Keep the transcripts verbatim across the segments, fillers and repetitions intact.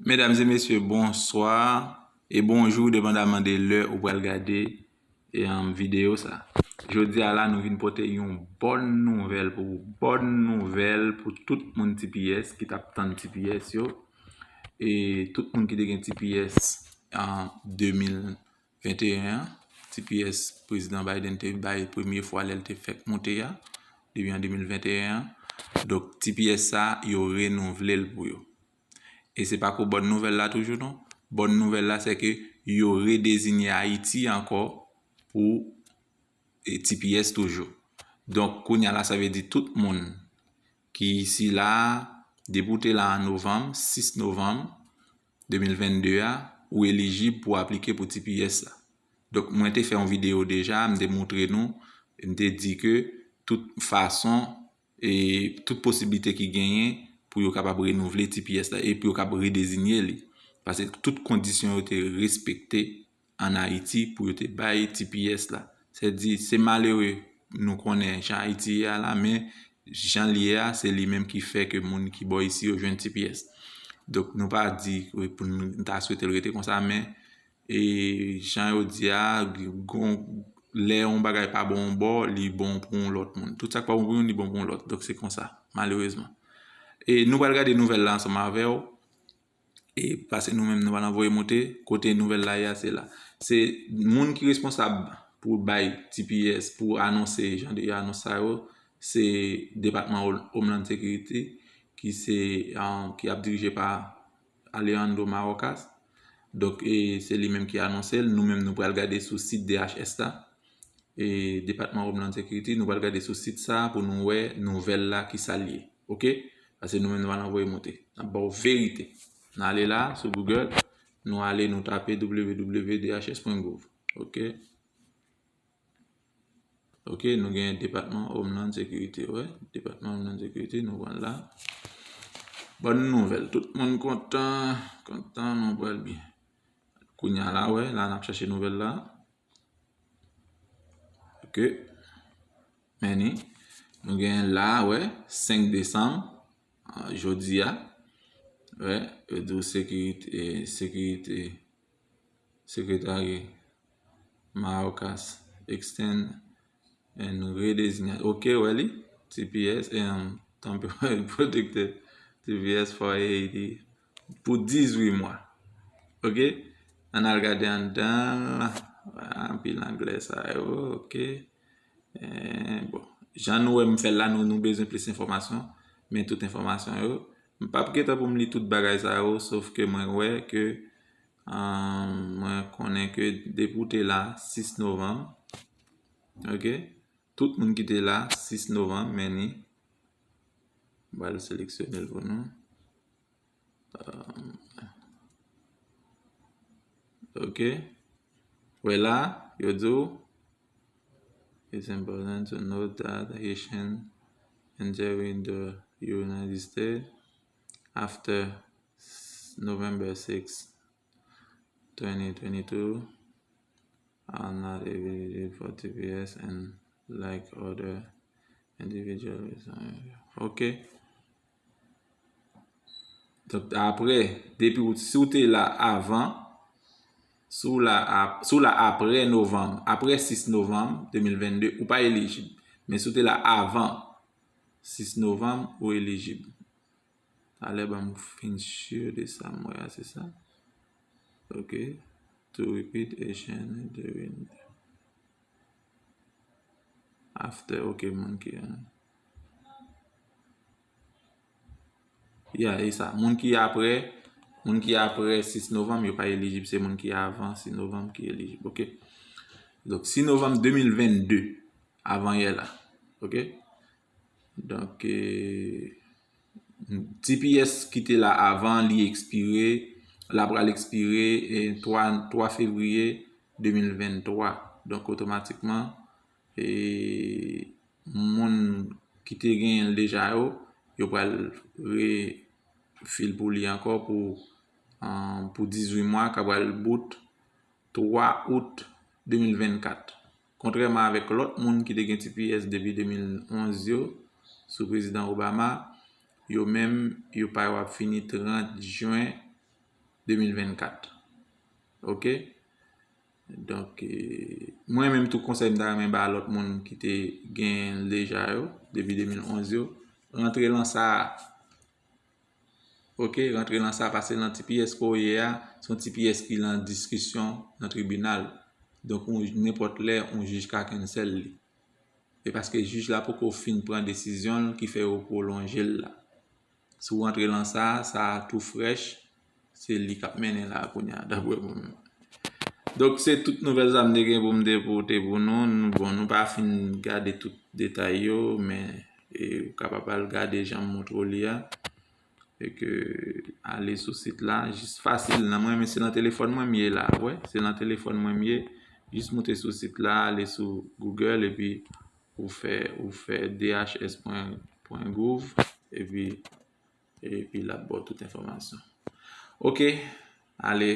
Medam e mesye, bonswa e bonjou, depandaman de lè ou pral gade e, um, videyo sa. Jodi a la, nou vin pote yon bòn nouvèl pou ou, bòn nouvèl pou tout moun T P S ki t ap tann T P S yo, e tout moun ki te gen T P S an de mil venteyen an, T P S Prezidan Biden te bay premye fwa lè l te fèk monte a, depi an de mil venteyen an. Donk, T P S sa, yo renouvle l pou yo. E se pa ko bòn nouvèl la toujou, non. Bòn nouvèl la, se ke yo redezinye Ayiti ankò pou, e, T P S toujou. Donk, kounye a la, sa vle di tout moun ki isi la, depi w te la an novanm, sis novanm de mil vennde a, ou elijib pou aplike pou T P S la. Donk, mwen te fè yon videyo deja, m te moutre nou, m te di ke tout fason, e tout posiblite ki genyen pou yo kapab renouvle T P S la e pou yo kapab redezinye li. Paske tout kondisyon yo te respekte ann Ayiti pou yo te bay T P S la. Sèdi, se malere, nou konnen jan Ayiti ye a la, men jan l ye a, se li menm ki fè ke moun ki bò isi yo jwenn T P S. Donk, nou pa di, wi, pou nou ta swete l rete konsa, men, e jan yo di a, gon, lè yon bagay pa bon yon bò, li bon pou yon lòt moun. Tout sa k pa bon pou youn, li bon pou yon lòt. Donk, se konsa, malerezman. E nou pral gade nouvèl la ansanm avè w. E paske nou menm, nou pa nan voye monte, kote nouvèl la ye a, se la. Se moun ki responsab pou bay T P S, pou anonse jan de anons sa yo, se Depatman Hol-, Homeland Security, ki se, um, ki ap dirije pa Alejandro Mayorkas. Donk, e, se li menm ki anonse l. Nou menm, nou pral gade sou sit D H S la, e, Depatman Homeland Security, nou pral gade sou sit sa pou nou wè nouvèl la, ki sa l ye. Oke? Paske nou menm, nou pa nan voye monte. N ap ba w verite. N ale la, sou Google, nou ale, nou tape w w w D H S pwen gov. Oke? Oke, nou gen Depatman Homeland Security, wè. Depatman Homeland Security, nou pran l la. Bòn nouvèl, tout moun kontan, kontan, nou pral byen. Kounye a la, wè, la n ap chache nouvèl la. Oke. Men ni, nou gen la, wè, senk desanm, a, jodi a. Wè, yo di w sekirite, e, sekirite, sekretari Mayorkas extend and redesign. Oke, wè li. T P S, em, temporary protected T P S for Haiti pou dizuit mwa. Oke? Ann al gade anndan. Anpil anglè sa yo. Oke. Eh, bon. Jan nou wè m fè l la, nou, nou bezwen plis enfòmasyon. Men tout enfòmasyon yo. M p ap gentan pou m li tout bagay sa yo, sof ke mwen wè ke, ah, mwen konnen ke depi w te la sis novanm, oke? Tout moun ki te la sis novanm, men ni. M pral seleksyone l pou nou. Ah, oke. Wè la, yo di w, it's important to note that Haitian entering the United States after November six, twenty twenty-two are not eligible for T P S and like other individual with, ok. Donk, apre, depi w, si w te la avan, si w la ap-, si w la apre novanm, apre sis novanm de mil vennde, ou pa elijib. Men si w te la avan sis novanm, ou elijib. Talè ban m fin sure de sa m wè a, se sa. Ok. To repeat, Haitian entering after, ok, moun ki, ya, e sa. Moun ki apre, moun ki apre sis novanm, yo pa elijib. Se moun ki avan sis novanm ki elijib. Ok. Donk, sis novanm de mil vennde, avan yè la. Ok. Donk, eh, T P S ki te la avan, li ekspire, l ap pral ekspire, eh, twa, twa fevriye de mil venntwa. Donk, otomatikman, eh, moun ki te genyen l deja yo, yo pral refil pou li ankò pou, ah, pou dizuit mwa, k ap pral bout twa out de mil vennkat. Kontrèman avèk lòt moun ki te gen T P S depi de mil onz yo, sou Prezidan Obama, yo menm, yo pa yo ap fini trant jen de mil vennkat. Ok? Donk, eh, mwen menm tou konsèy m ta renmen ba lòt moun ki te genyen l deja yo, depi de mil onz yo, rantre lan sa a. Ok, rantre lan sa a, pase lan T P S ke w ye a, se yon T P S ki lan diskisyon nan tribinal. Donk, ou, nenpòt lè, yon jij ka cancel li. E paske jij la poko fin pran desizyon l ki fè yo pwolonje l la. Si w rantre lan sa a, sa a tou frèch, se li k ap mennen la kounye a, daprè mwen menm. Donk, se tout nouvèl sa m te gen pou m te pote pou nou. Nou, bon, nou pa fin gade tout detay yo, men e, ou kapab al gade jan m montre w li a. E ke ale sou sit la, jis fasil. Nan mwen, men se nan telefòn mwen m ye la, wè, se nan telefòn mwen m ye. Jis moute sou sit la, ale sou Google, epi ou fè, ou fè D H S pwen gouv, epi, epi l ap ba w tout enfòmasyon. Ok, ale,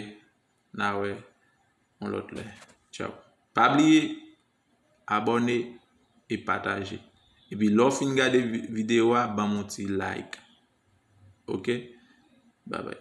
n a wè yon lòt lè. Tchaw. Pa bliye, abòne e pataje. Epi lè w fin gade vi-, videyo a, ban m yon ti like. Ok? Babay.